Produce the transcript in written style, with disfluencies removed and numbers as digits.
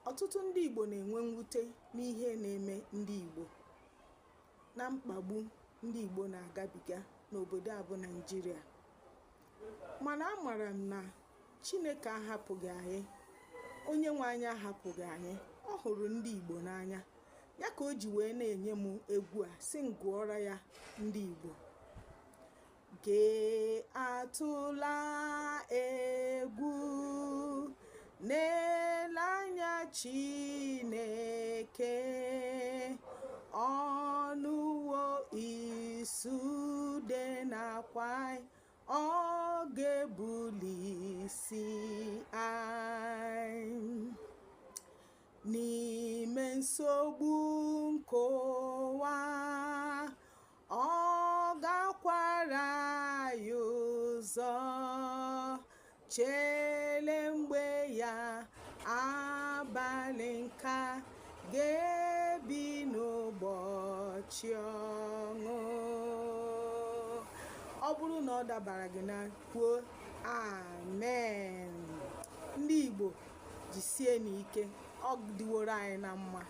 Ọtụtụ ndị Igbo na-enwe mwute n'ihe na-eme ndị Igbo na mkpagbu ndị Igbo na-agabiga n'obodo a bụ Naịjirịa. Mana amara m na Chineke ahapụghị anyị, onye nwe anyị ahapụghị anyị, ọ hụrụ ndị Igbo n'anya. Ya ka o ji wee na-enye m egwu a sị m gụọra ya ndị Igbo. Gị atụla egwu, na-ele anya Chineke, ọ nụwo ịsụ ude na akwa, ọ ga-ebuli isi anyị. N'ime nsogbu nke ụwa, ọ gakwara ya ụzọ, chere mgbe ya abalị nka ga-ebi n'ụbọchị ọṅụ. Ọ bụrụ na ọ dabara gị na kwuo amen. Ndị Igbo, jisienụ ike, ọ dịworo anyị na mma.